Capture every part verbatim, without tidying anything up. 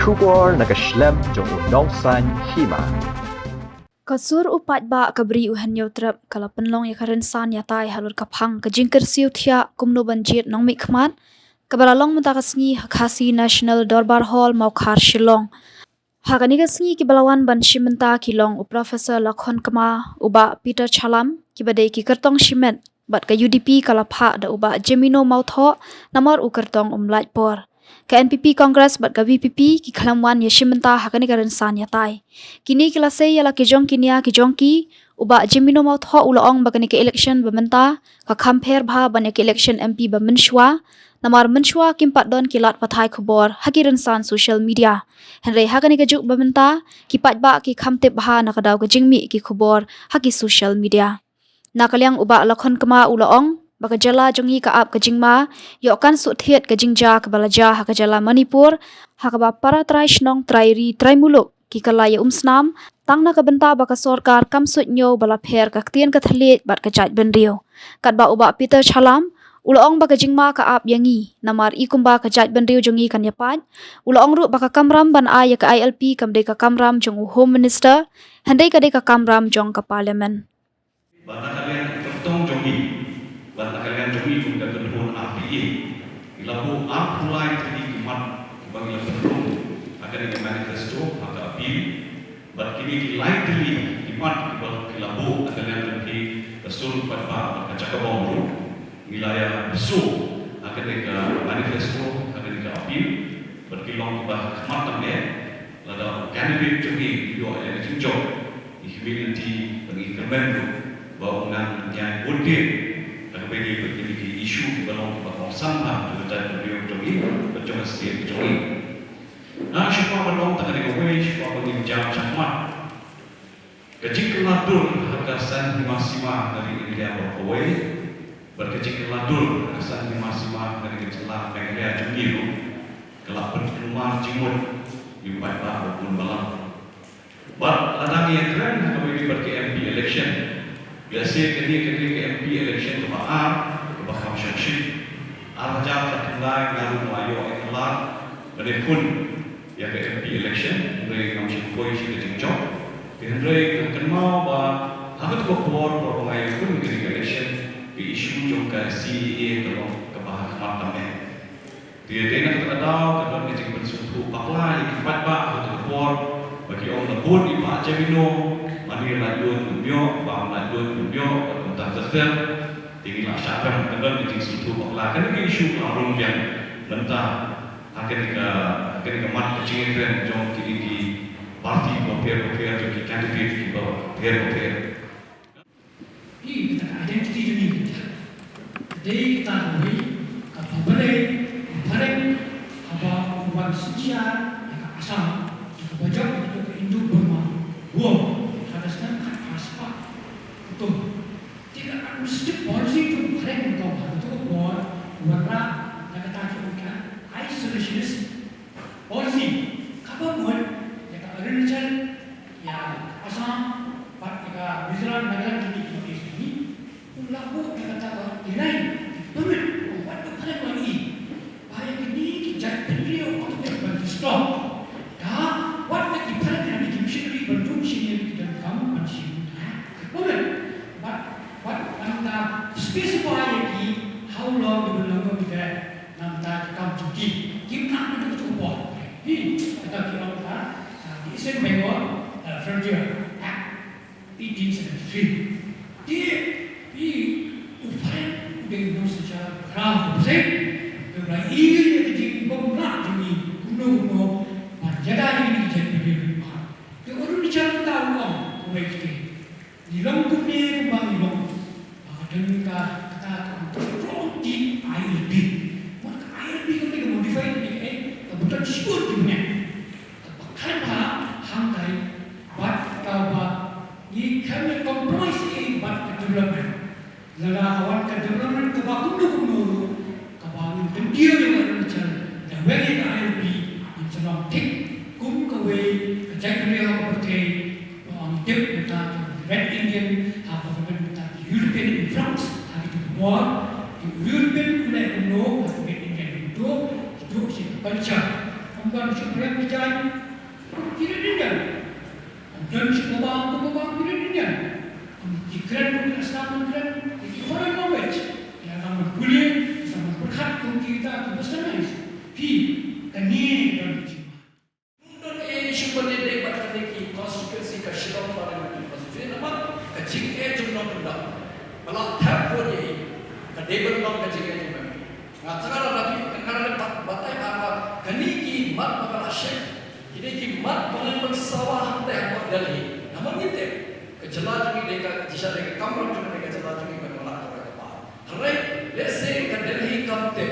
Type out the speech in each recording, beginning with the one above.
Khubor na ka shlem jong u Nongsaiñ Hima. Ka sur u paidbah ka Bri u Hynñiewtrep ka la pynlong ïa ka rynsan ïatai halor ka phang ka jingkyrsiew thiah kumno ban jied nongmihkhmat, kaba la long mynta ka sngi ha Khasi National Dorbar Hall, Mawkhar, Shillong. Ha kane ka sngi kiba la wan ban shim bynta ki long u Professor Lakhon Kma, u Bah Peter Challam, kiba dei ki kyrtong shimet, bad ka U D P ka la phah da u Bah Jemino Mawthoh, namar u kyrtong um lait por. Ka N P P, Congress bad ka V P P ki khlem wan ïa shim bynta ha kane ka rynsan ïatai. Kine ki la sei ïa la ki jong ki nia ki jong ki, u Bah Jemino Mawthoh u la ong ba kane ka election ba mynta ka kham pher bha ban ïa ka election M P ba mynshuwa, namar mynshuwa kim pat don ki lad pathai khubor ha ki rynsan social media. Hynrei ha kane ka juk ba mynta, ki paidbah ki kham tip bha na ka daw ka jingmih ki khubor ha ki social media. Na ka liang u Bah Lakhon Kma u la ong ba ka jylla jong ngi ka ap ka jingma, ïoh kan shu thied ka jingjia kaba la jia ha ka jylla Manipur, ha kaba para trai shnong, trai ri, trai muluk ki kylla ïa umsnam, tang na ka bynta ba ka sorkar kam suidñiew ba la pher ka ktien ka thylliej bad ka jaitbynriew. Katba u Bah Peter Challam u la ong ba ka jingma ka ap ïa ngi, namar i kumba ka jaitbynriew jong ngi kan ïapait. U la ong ruh ba ka kamram ban ai ïa ka I L P kam dei ka kamram jong u Home Minister, hynrei ka dei ka kamram jong ka Parliament. Bad na ka liang kyrtong jong ngi, bad na ka liang jong ngi kum ka kynhun R P A, ngi la buh arphew lai tylli ki mat kiba ngi la pynrung ha kane ka manifesto, ha ka appeal. Bad kine ki lai tylli ki mat kiba ngi la buh ha ka liang jong ki, ka sur paidbah bad ka jaka bym ruh, ngi la ïa pynshai ha kane ka manifesto, ha kane ka appeal. Bad ki long kiba khmat tam eh, lada u candidate jong ngi u ïoh ïa ka jingjop, ngi khmih lynti bad ngi kyrmen ruh ba un nang ïai bud beit ha kaba ïadei bad kine ki issue kiba long kiba kongsan bha jong ka jaitbynriew jong ngi bad jong ka state jong ngi. Nga shu kwah ban ong tang kane kawei, shu kwah ban ngin jam shakhmat. Ka jingkylla dur ha ka saiñ hima sima na ri India baroh kawei bad ka jingkylla dur ha ka saiñ hima sima na ri ka jylla Meghalaya jong ngi ruh ka la pynkulmar jingmut ïa u paidbah ba bun balang. Bad lada ngi ïakren ha kaba ïadei bad ka M P election, lehse kane, kane ka M P election kaba ar, kaba kham shongshit. Ar hajar khatkhyndai nga ruh nga la ïoh ïa ka lad ban ïakhun ïa ka M P election, hynrei ngam shym poi sha ka jingjop. Te hynrei nga kynmaw ba ha kato ka por, por ba nga ïakhun ïa kane ka election, ka issue jong ka C A A ka long kaba ha khmat tam eh. Te dei na kata ka daw ka don ka jingpynsngewthuh bakla ïa ki paidbah ha kato ka por, ba ki ong la bud i Bah Jemino, mane laitluid ngam ïoh, bam laitluid ngam ïoh, bad kumta ter ter. Te ngi la shah rem, ka don ka jingsngewthuh bakla. Kane ka issue ka la rung biang mynta ha kane ka, ha kane ka mat ka jingïakren jong kine ki party bapher bapher, jong ki candidate kiba pher bapher. Hi, kata ka identity jong ngi. Ka dei kata kawei kaba balei u phareng haba u wan synshar ïa ka Assam, ïa kaba jop ïa ka Indo-Burma War ha ka snem khatphra spah. Uto. Te ka administrative policy jong u phareng uto ha kato ka por u wanrah da kata ka ong ka isolationist policy. Kaba mut ïa ka Arunachal, ïa Assam bad ïa ka Mizoram, Nagaland, kine ki notice ni u la buh ïa kata ka deny, permit, wat u phareng u la ïohi ba ïa kine ki jaitbynriew automatic ban stop. Da wat ïa ki phareng, ïa ki missionary ban rung sha ïa ki donkam ban shim da permit. Bad, bad nangta specify ïa ki how long they will longer be there. Nangta ka kam jong ki kim nang mynta ka jong ka por. Hi, kata ki ong ka, ah, the Eastern Bengal, ah, Frontier Act, eighteen seventy-three. Te, hi, u phareng u dei u nongsynshar khraw u phareng. Te u la ïohi ïa ka jingbymlah jong ngi kumno kumno ban ïada ïa ngi ki jaitbynriew. Te u Arunachal mynta u ong, u ong kata. Ngi long kumne kumba ngi long. Ba ka don ka, kata ka strong team I L P. Mut ka I L P ka dei ka modified, ka, eh, ka button shibun ki bniah. Kaba khlem bha hangtai bad kaba ngi khlem compromise ei bad ka development. Lada ka wan ka development kaba kumno kumno ruh, kaba ngin kyntiew ïa ka Arunachal da weng ïa ka I L P, ngin sa long thik kum kawei ka jaitbynriew ha ka pyrthei ba ong tip mynta ka Red Indian, ha ka pyrthei mynta ka European influx ha kito ki por. Ki European u leh kumno ha ka Red Indian, kumto kito shi ka culture. Ym don shuh pyrshah pyrshah. Ki rit Indian. Ym don shuh babang, babang ki rit Indian. Ym ki kren, ki kren, ki kren, ki foreign language. Ïa ka man pule, sa man pyrkhat kum kita ki westernized. Phi, kane don ki jingma. Ym don ei shuh ban ïadei bad kane ki constituency ka Shillong Parliamentary Constituency namar ka jingeh jong nongkyndong. Ba la thep vote ïa i. Ka dei ban long ka jingeh jong nongkyndong. Nga tharai la ki, nga la batai ba kane ki mat ba ka la shem. Kine ki mat ba ngan pynsawa hangta ha Delhi. Namar ngi tip ka jylla jong ngi dei ka, jingshisha dei ka kamram jong ngi, ka jylla jong ngi ban wanrah ka roi ka par. Hynrei lehse ka Delhi kam tip.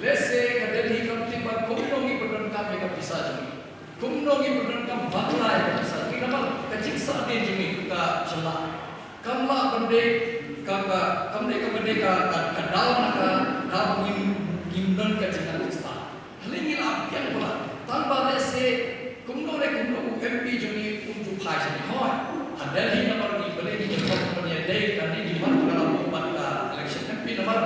Lehse ka Delhi kam tip ba kumno ngi pyndonkam ïa ka pisa jong ngi. Kumno ngi pyndonkam bakla ïa ka pisa jong ngi. Namar ka jingsahdien jong ngi ka jylla. Kam lah ban dei ka, ka, kam dei ka ban dei ka, ka, ka daw na ka, ka ngim, ngim don ka jingngeit Khristan. Hynrei ngi la pyrkhat palat. Tang ba lehse kumno re kumno u M P jong ngi um ju phai sha ngi. Hooid. Ha Delhi namar ngi balei ngi ju khot ban ïadei kane ngi wan ka la bud ban ka election M P namar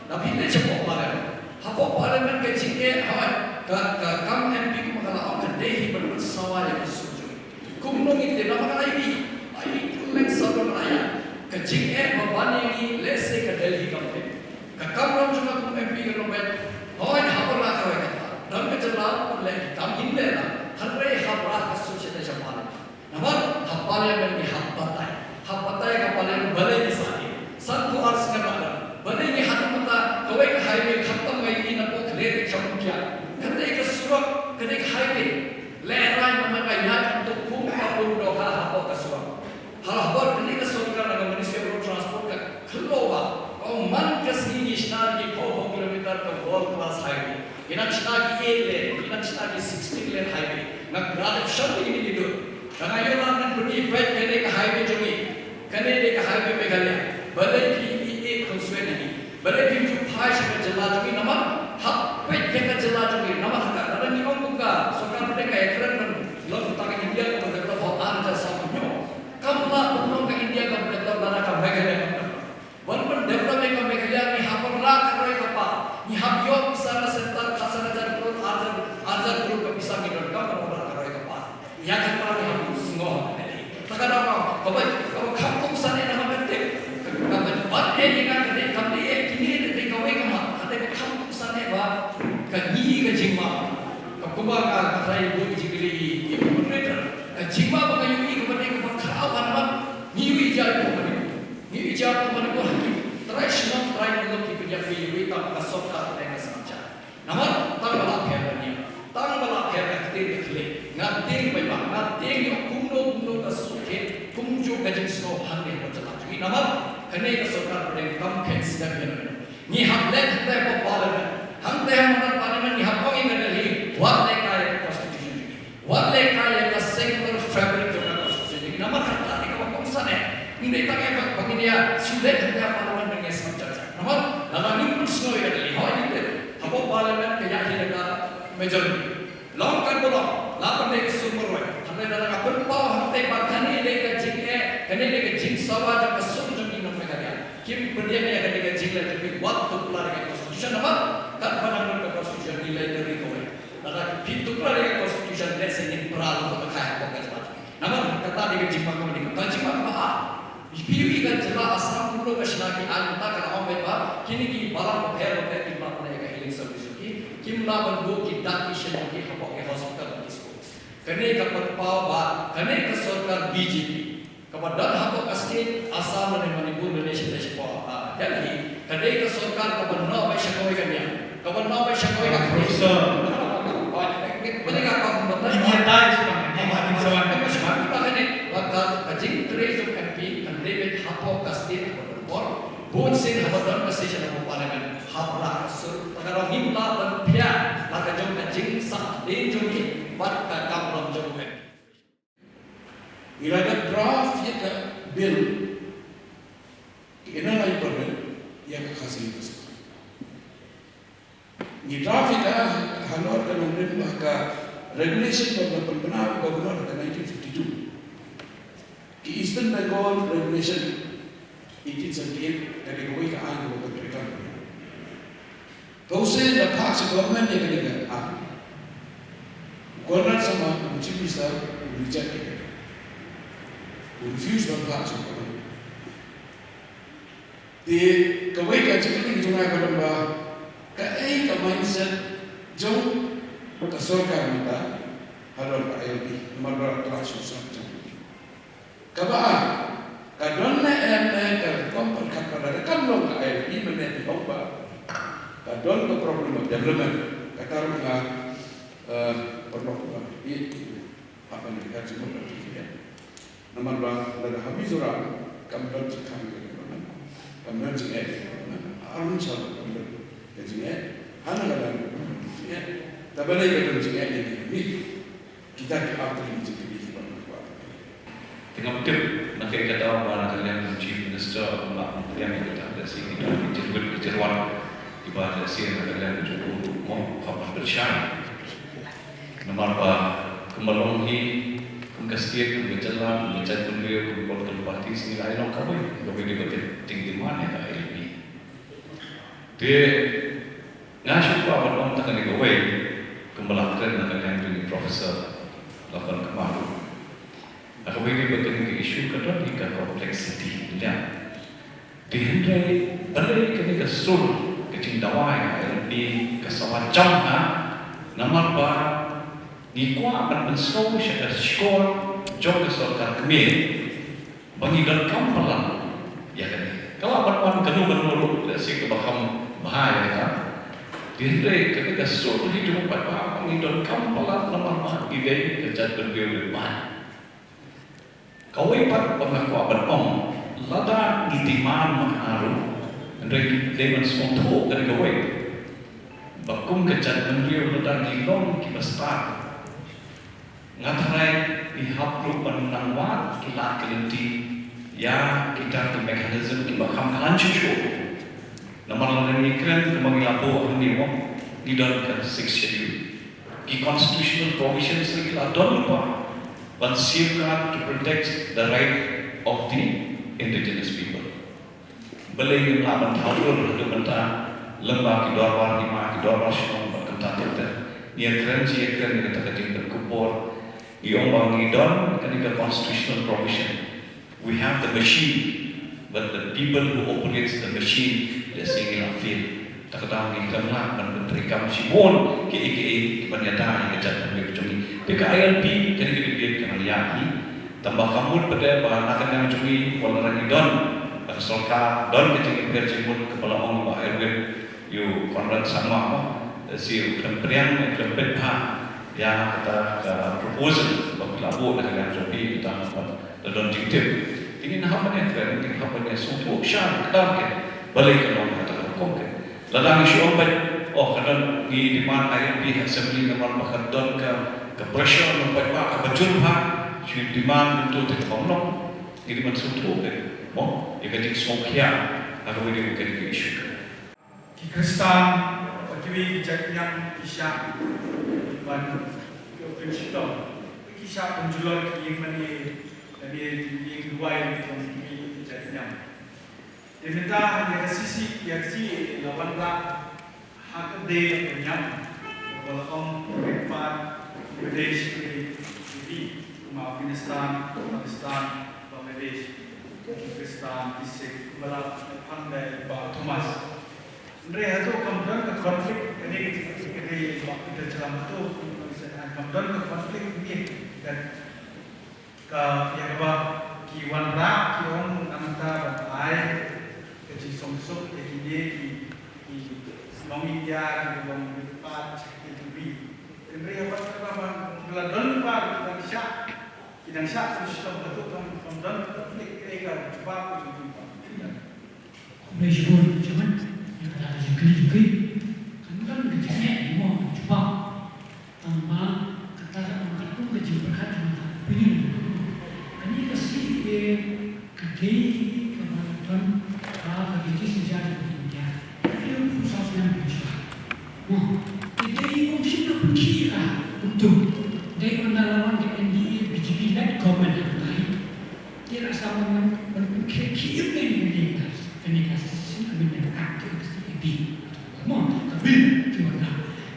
da phi leit shapoh parliament. Hapoh parliament ka jingeh hooid. Ka, ka kam M P kumba ka la ong ka dei hi ban pynsawa ïa ka sur jong ngi. Kumno ngin tip namar ka la ïohi, la ïohi kylleng saw phew lai. Ka jingeh ba ban ïa ngi lehse ka Delhi kam tip. Ka kamram jong nga kum M P ka long ban, hooid, hap ban rah ka roi ka par. Don ka jylla ban leh ki kam, ngin leh, hynrei hap rah ka sur shatei sha parliament. Namar ha parliament ngi hap batai. Hap batai ka parliament balei ngi sah ïa. Sanphew ar snem la don. Balei ngi hap mynta kawei ka highway khamtam ngi ïohi napoh Khliehriat sha Umkiang. Kata ka surok, kata ka highway. Lehrain namar ka ïaid kumto kum ka bun dohkha hapoh ka surok. Haba kane ka sorkar na ka Ministry of Road Transport ka khloo ba, ka ong man ka sngi ngi shna ki phew phew kilometer ka world class highway. Ngi nang shna ki eight lane, ngi nang shna ki sixteen lane highway. Nga kyrpad shong ïa kine ki dur. Tang ïoh lad ngan pyni peit kane ka highway jong ngi. Kane dei ka highway Meghalaya. Balei phi ïeh ïeh khun sweat ïa ngi. Balei phim ju phai sha ka jylla jong ngi namar hap peit ïa ka jylla jong ngi namar ha ka, lada ngi ong kum ka sorkar pdeng ka ïakren ban long tang India kaba develop ha ar hajar sawphew hynñiew. Kam lah ban long ka India kaba develop lada ka Meghalaya kam develop. Ban pyndevelop ïa ka Meghalaya ngi hap rah ka roi ka par. Ngi hap ïoh pisa na centre khatsan hajar klur, ar hajar, ar hajar klur ka pisa ngi donkam ban rah ka roi ka par. Ïa kata ngi hap sngew ha Delhi. Te ka dei kaba, kaba kham kongsan eh namar ka tip. Kaba ban eh ïa nga ka dei kam dei eh kine dei kawei ka mat. Ka dei kaba kham kongsan eh ba ka ngi ka jingma. Ka kumba ka trai bun jingkylli ïa ka moderator. Ka jingma ba ka ïohi kaba dei kaba khraw ban mat. Ngi ïohi ïa ka kaba dei. Ngi ïohi ïa ka kaba dei ko ha ki trai shnong trai muluk ki pynïap ïa ïohi tang ka sorkar ka dei ka sngewsih. Namar tang ba la pher ban ïa, tang ba la pher ka ktien ka khlieh, nga tieng bad ba, nga tieng ïa kumno kumno ka sukhet, kumjuh ka jingsngew hangne ha ka jylla jong ngi. Namar kane ka sorkar pdeng kam khein sdang ïa ngi. Ngi hap leh hangtai ha parliament, hangtai ha parliament ngi hap ong ïa ka Delhi, wat leh kai ïa ka constitution jong ngi. Wat leh kai ïa ka secular fabric jong ka constitution jong ngi. Namar kata ka dei kaba kongsan eh. Ym dei tang eh ba ngin ïa shu leh hangtai ha parliament ban ïa sngap jaka. Namar lada ngim pynsngew ïa ka Delhi, hooid ngin leh. Hapoh parliament ka ïa hi da ka majority. Long kan ba long, la ban dei ka sur marwei. Hynrei lada nga pynpaw hangtei ba kane dei ka jingeh, kane dei ka jingsawa jong ka sur jong ngi nong Meghalaya. Kim pynïeng ïa kane ka jingleh jong ngi wat tuklar ïa ka constitution namar katba nang don ka constitution ngi leh ka ri kawei. Lada phi tuklar ïa ka constitution lehse ngin pra lut ka khai hapoh ka jylla. Namar kata dei ka jingma kaba dei ka jingma kaba ar. Phi ïohi ka jylla Assam kumno ka shna ki aiñ mynta ka la ong beit ba kine ki balang bapher bapher kim lah ban leh ka healing service jong ki, kim lah ban buh ki dak ki shen jong ki hapoh ki hospital bad ki school. Kane ka pynpaw ba kane ka sorkar B J P kaba don hapoh ka state Assam lane Manipur lane shatei shapoh, ah, Delhi, ka dei ka sorkar kaba noh beit sha kawei ka niam, kaba noh beit sha kawei ka Professor. Ba dei ka kaba India tai shuwa, India tai shuwa. Ba ka, ka jingtrei jong M P kan dei beit hapoh ka state kaba don bor. Bun sien haba don ka session hapoh parliament hap rah ka sur. Te ka dei ngim lah ban pdiang la ka jong ka jingsahdien jong ngi bad ka kamram jong M P. Ngi la dep draft ïa ka bill, ka Inner Line Permit, ïa ka Khasi Hills. Ngi draft ïa ka halor ka nongrim ba ka regulation ba la pynbna u governor ha ka nineteen fifty-two. Ki Eastern Bengal Regulation eighteen seventy-eight, ka dei kawei ka aiñ kaba pyntrei kam. Ka u sdang da pass government ïa kane ka act. Conrad Sangma, u Chief Minister, u reject ïa ka. U refuse ban phah sha u Parliament. Te kawei ka jingkylli jong nga ka long ba kaei ka mindset jong ka sorkar mynta halor ka I L P, namar ba la tla shu sngap jong. Kaba ar, ka don ne em ne ka rukom pyrkhat ba da ka long ka I L P mynne, te hok ba ka don ka problem of development, kata ruh nga, eh, paralok ba ïeit ha ban ka jingmut ka jingïeit. Namar ba lada ha Mizoram kam don jingkhang ka development, kam don jingeh ka development, ha Arunachal kam don ka jingeh, ha Nagaland kam don jingeh, te balei ka don jingeh ïa ngi? Kita ki artylli ki jingkylli kiba nga kwah. Te ngam tip na kaei ka daw ba na ka liang jong u Chief Minister um lah ban pdiang ïa kata, lehse ki don ki jingwit ki jingwan kiba lehse na ka liang jong u ruh mo kam pynshai. Namar ba kumba long hi, kum ka state, kum ka jylla, kum ka jaitbynriew, kum ka political parties, ngi la ïalong kawei, kawei de ba ka dei demand ïa ka I L P. Te nga shu kwah ban ong tang kane kawei, kumba la kren na ka liang jong i Professor Laban Kmar. Na kawei de ba kane ka issue ka don hi ka complexity liang. Te hynrei balei kane ka sur ka jingdawa ïa ka I L P ka sawa jam ha, namar ba ngi kwah ban pynsngew sha ka shkor jong ka sorkar kmie ba ngi donkam palat ïa kane. Ka lah ban wan kano kano ruh, lehse kaba kham bha ïa kata. Te hynrei kane ka sur hi jong u paidbah ba ngi donkam palat namar ba ngi dei ka jaitbynriew lyngba. Kawei pat ba nga kwah ban ong, lada ngi demand ma ka ruh, hynrei ngi dei ban sngewthuh kane kawei, ba kum ka jaitbynriew lada ngi long kiba stad, nga tharai ngi hap ruh ban nang wad ki lad ki lynti ïa kita ki mechanism kiba kham khlaiñ shuh shuh. Namar lada ngi kren kumba ngi la buh hangne mo, ngi don ka Sixth Schedule. Ki constitutional provisions ki la don lypa ban safeguard, to protect the right of the indigenous people. Balei ngim lah ban thaw dur haduh mynta lyngba ki dorbar hima, ki dorbar shnong bad kumta ter ter? Ngi ïakren shi ïakren ïa kata ka jingpynkup bor. Ngi ong ba ngi don kane ka constitutional provision. We have the machine, but the people who operates the machine, lehse ngi la fail. Te ka daw ngi khlem lah ban pyntreikam shibun kiei kiei kiban ïada ïa ka jaitbynriew jong ngi. Te ka I L P kane ka debate ka nang ïaid hi. Tangba ka mut pat ba na ka liang jong ngi, wat la ngi don ka sorkar, don ka jingïapher jingmut kaba la ong Bah Edwin, ïa u Conrad Sangma mo, lehse u khlem pdiang, u khlem peit bha ïa kata ka proposal ba phi la buh na ka liang jong phi, kata ba la don jingtip. Te ngin hap ban ïakren, ngin hap ban ïasngewthuh sha kdar ke balei ka long kata ka rukom ke. Lada ngi shu ong beit, oh, ka don, ngi demand I L P ha assembly namar ba ka don ka, ka pressure na u paidbah kaba jur bha, shu demand kumto te ka bym long. Ngi dei ban sngewthuh ke mo ïa ka jingsngewkhia ha kawei de ka issue. Ki Khristan bad kiwei ki jait niam ki shah ban ïoh pynshitom, ki shah pynjulor ki ïing mane lane ki ïing duwai jong kiwei ki jait niam. Te mynta ha ïa ka C C, ïa ka C A A la wanrah ha ka dei la ka niam ba la ong, Myanmar, Bangladesh, India, kumba Afghanistan, Pakistan, Bangladesh, Pakistan, Pakistan, kumba la pynbna da i Bah Thomas. Hynrei hato kam don ka conflict, kane ka dei Bah Peter Chalam, hato kam don ka conflict ne ka, ka ïa kaba ki wanrah ki ong nangta ban ai ka jingsngewsuk ïa kine ki, ki nong India kiba long riewpaid ki Tibet. Hynrei haba kaba la don lypa ki dang shah, ki dang shah sngewsuk, hato kam, kam don ka conflict, kaei ka jubab ka jong ki? Khublei shibun, Chairman, ïa kata ka jingkylli jong phi. Kan don ka jingeh mo ka jubab. Tangba kata ka long katkum ka jingpyrkhat jong nga, opinion jong nga. Kane ka C A A ka dei kaba la don ha ka rijis jong ka India. Ka dei u Sir Shyam Bajwa. Mo, ka dei um shym la pynkhih ïa ka kumto. Dei ynda la wan ka N D A B J P led government ha ka dei. Te la sa ban, ban pynkhih, khih ïa kane ka, kane ka Citizen Amendment Act, ka C A B. Mo, ka bill ki wan na.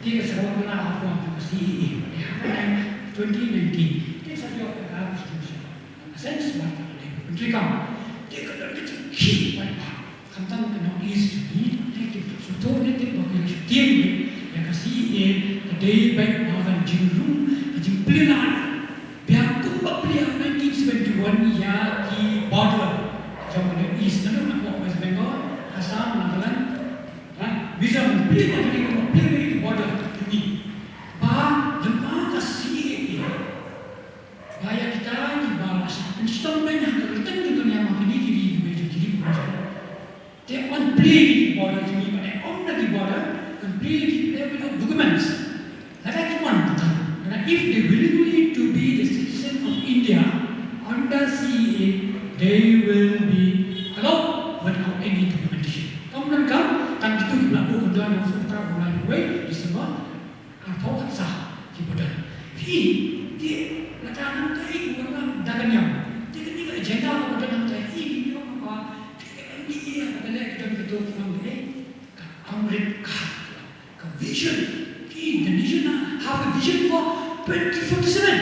Te ka sa wan na ha ka C A A. Te ha ka twenty nineteen. Te sa ïoh ka Constitution. Sen sa ba ka dei ka country kam. Te ka don ka jingkhih paidbah. Khamtam ka North East jong ngi, ne ki Sotho, ne ki ba ki la shim ïa ka C A A, ka dei ba ka jingrung, ka jingplie lad. Biang kumba plie ha nineteen seventy-one ïa ki border jong ka North East, naduh na West Bengal, Assam, Nagaland, ha, Mizoram, plie lad, plie lad ki border jong ngi. Ba lyngba ka C A A, ba ïa kita kiba la shah pynshitom beiñ ha ka kyrteng jong ka niam ha kine ki ri kiwei jong ki ri kiwei jong. Te yn plie ki border jong ngi, ba ym na ki border, yn plie ki, they will have documents. Lada ki wan, lada if they willingly to be the citizen of India under C A A, they will be allowed without any documentation. Kam don kam, tang kito kiba la buh ynda u Sutro u lai wei, December, arphew khatsaw ki border. Phi, te lada nangta i u wan da ka niam. Te kane ka agenda ka border nangta i, i niam ba, te ka M D A ka leh ka don ka dok ka M D A, ka Amrit Kaal. Ka vision, ki Indonesia na have a vision for twenty forty-seven.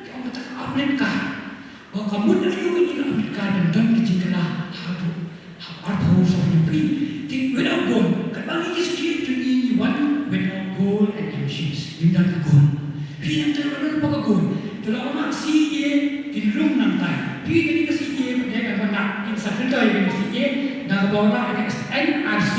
Ki ong kata ka Amrit Kaal. Ba ka mut aïu kane ka Amrit Kaal ban don ka jingkylla haduh ha arphew saw hynñiew. Te without goal, katba ngi ki state jong ngi ngi wan without goal and ambitions. Ngim don ka goal. Phi, hangta la don ba ka goal. Te la wan C A A kin rung nangtai. Phi, kane ka C A A ba dei ka wanrah, in sa filter ïa kane ka C A A da kaba wanrah ïa ka N R C.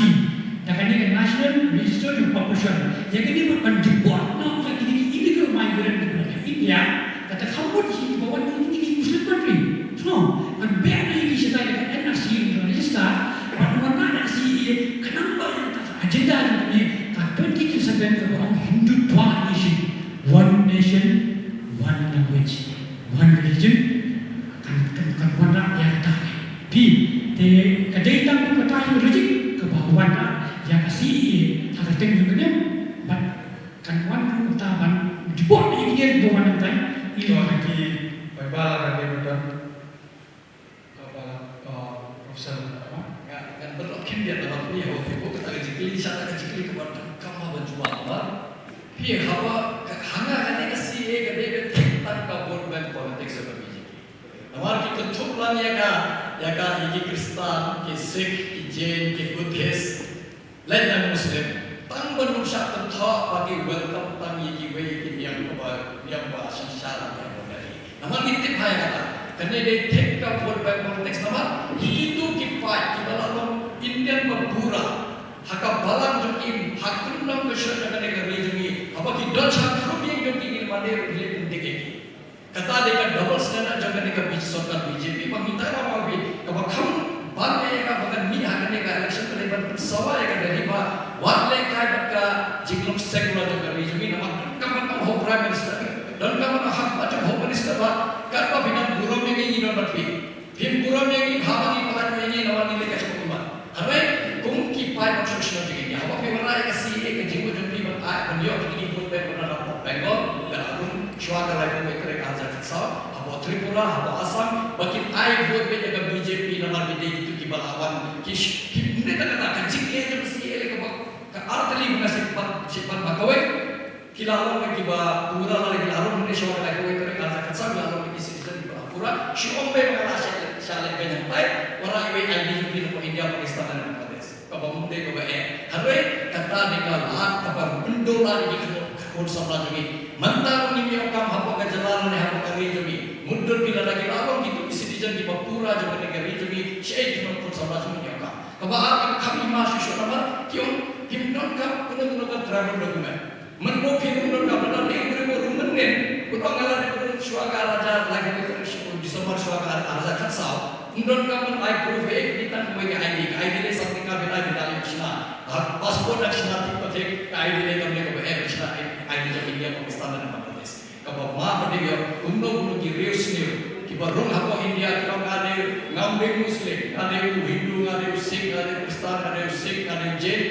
Da kane ka National Register of Population. Ïa kane ban deport noh ïa kine ki illegal migrant kiba na India. Kata ka mut hi ba wan kine ki Muslim country. No, ban beh noh ïa ki shatai da ka N R C, register, ban wanrah da ka C A A, khnang ba ïa kata ka agenda jong kane ka twenty twenty-seven kaba ong Hindutva nation. One nation, one language, one religion. Kan, kan, kan wanrah ïa kata. Phi, te ka dei tang kata hi religion kaba wanrah ïa ka C A A ha ka kyrteng jong ka niam. Bad kan wan ruh kata ban deport ïa ki ri ba wan nangtai. To, ki paidbah la dei ban don. Ka ba, uh, Professor Rama. Nga, ngan pynlong khyndiat namar phi, ho, phi buh kata ka jingkylli, sha kata ka jingkylli kaba donkam ban jubab namar phi, haba ka, haba kane ka C A A ka dei ban thik tang ka vote bank politics jong ka B J P. Namar ki kynthup lang ïa ka, ïa ka, ïa ki Khristan, ki Sikh, ki Jain, ki Buddhist, leit na Muslim, tang ban ym shah kynthoh ba ki welcome tang ïa kiwei ki niam kaba, niam ba synshar, niam ba dari. Namar ngi tip bha ïa kata. Kane dei thik ka vote bank politics namar kito ki paid kiba la long Indian ba pura ha ka balang jong ki, ha kyndong ka shnong jong kane ka ri jong ngi, haba ki don sha khrum ïing jong ki, ngi mane ruh ki leit pyndik ïa ki. Kata dei ka double standard jong kane ka B J P, sorkar B J P, ba ngi tharai ba ngi, kaba kham ban ïa ka ba kan mih ha kane ka election ka dei ban pynsawa ïa ka Delhi ba wat lehkai bad ka jinglong sekular jong ka ri jong ngi namar donkam ban ong Home Prime Minister, donkam ban ong ha khmat jong Home Minister ba katba phi nang burom ïa ngi ngi don bad phi. Phim burom ïa ngi, haba ngi pynlait ïa ngi, namar ngi leh ka shong kumba. Hynrei kum ki paid obstruction of ngi, haba phi wanrah ïa ka C A A, ka jingmut jong phi ban ai, ban ïoh ïa ki vote bank, ban rah Bengal, ka la rung shuwa ka laiphew wei tarik ar hajar khatsaw, haba Tripura, haba Assam, ba kin ai vote bank ïa ka B J P namar ki dei kito kiba la wan, ki sh-, ki, ym dei tang kata, ka jingeh jong ka C A A ka ba, ka artylli ba nga sngewthuh, sngewthuh ba kawei. Ki la long kiba pura, la ki la long ne shuwa ka laiphew wei tarik ar hajar khatsaw, ki la long ki citizen kiba la pura. Shu ong beit ba nga la shah, shah leh beiñ hangtai, wanrah iwei I D jong phi na India, Pakistan lane Bangladesh. Kaba ym dei kaba eh. Hynrei kata dei ka lad kaba pyndonkam ïa ki khun samla jong ngi. Mynta ruh ngim ïoh kam hapoh ka jylla lane hapoh ka ri jong ngi. Mutdur phi lada ki la long kito ki citizen kiba pura jong kane ka ri jong ngi, shaei ki khun samla jong ngi ïoh kam. Kaba ar, kaba kham hima shuh shuh namar ki ong kim donkam kano kano ka travel document. Mynba phi ym donkam, lada dei u briew ba rung mynnin, u ong nga la dep rung shuwa ka ar hajar, la ka dei ka shu December shuwa ka ar hajar khatsaw. Ym donkam ban ai proof, eh, dei tang kawei ka I D, ka I D lei something ka phi la, phi la leh shna. Ha passport da shna thik pa thik, ka I D lei kam lei kaba eh shna, I D jong India, Pakistan lane Bangladesh. Kaba ma ba dei ïa kumno kumno ki riew sniew kiba rung hapoh India ki ong nga dei, ngam dei Muslim, nga dei u Hindu, nga dei u Sikh, nga dei u Khristan, nga dei u Sikh, nga dei u Jain,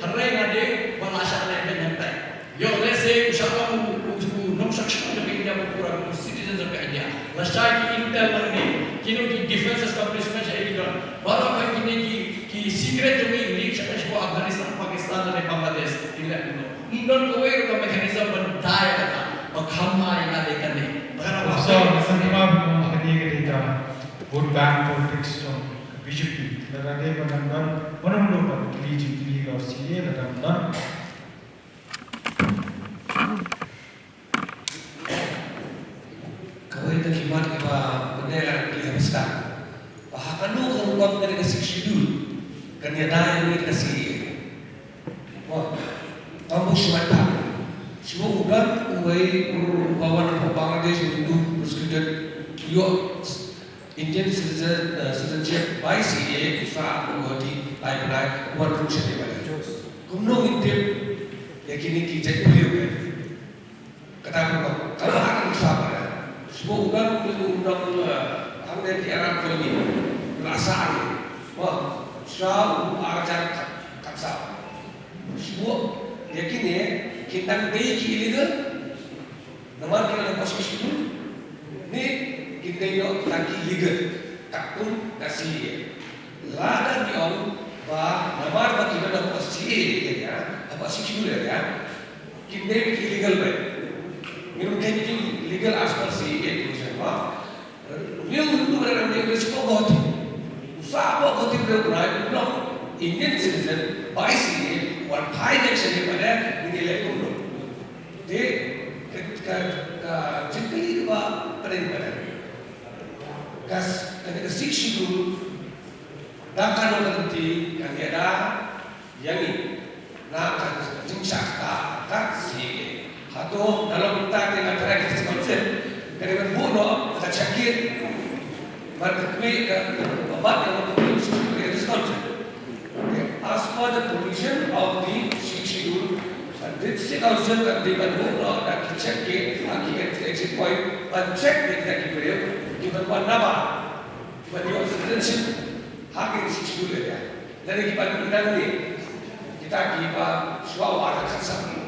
hynrei nga dei ba la shah leh beiñ hangtai. Ïoh lehse u shah long u, u, u nongshong shnong jong ka India ba pura, u citizen jong ka India. Lashai ki intel nangne, kino ki defense establishment shaei ki don. Baroh kine ki, ki secret jong ngi leak shaei shaei sha Afghanistan, Pakistan lane Bangladesh, ki leh kumno. Ym don kawei ruh ka mechanism ban dai kata ba kham ma ïa nga dei ka So, nga sngewthuh ba kane ka dei ka vote bank politics jong ka B J P. Lada dei ba dang don, ba dang don, ba kylli jingkylli ka C A A lada dang don. Kawei na ki mat kiba mynta nga kylli ha ba stad. Ba ha kano ka rukom kane ka Sixth Schedule kan ïada ïa kane ka C A A. Mo, kam bun shuwa ta. Shuwa u don uwei uba wan na Bangladesh, u Hindu, prosecuted, ïoh Indian citizen, uh, citizenship by C A A, u sah u Guwahati, lai bnai, u wan ruh sha India. Kumno ngin tip ïa kine ki jait briew? Kata ka, kaba ha ka nuksa ba, shuwa u don u, u don, uh, hangne ki arab ko ni, la sah ni. Mo, shuwa u arjan kat, kat sah. Shuwa, ïa kine, kin dang dei ki illegal. Namar ki la dang Sixth Schedule, ne kin dei noh tang ki legal, katkum ka C A A. Lada ngi ong ba namar ba ki la dang C A A area, haba Sixth Schedule area, kin dei ki illegal beit. Ngim dei ki legal as per C A A provision ba. Riew Hindu ba dang dei shuwa Guwahati. U sah Guwahati riew bnai, u long Indian citizen by C A A, wan phai ne sha India, ngin ïaleh kumno? Te ka, ka, ka jingkylli kaba pdeng pdeng. Ka s-, kane ka Sixth Schedule, da kano ka lynti kan ïada ïa ngi na ka jingshah kata ka C A A. Hato na long kumta te ka trai ka District Council ka dei ban buh noh ka check gate, ban ka kmie ka, ka bat ka, ka District Council. As per the provision of the Sixth Schedule, the District Council kan dei ban buh noh da ki check gate, ha ki entry exit point, ban check ïa kita ki briew kiban wan nabar, ban ïoh citizenship ha ki Sixth Schedule area. Lane kiban ïoh nangne, kita kiba shuwa u ar hajar khatsan.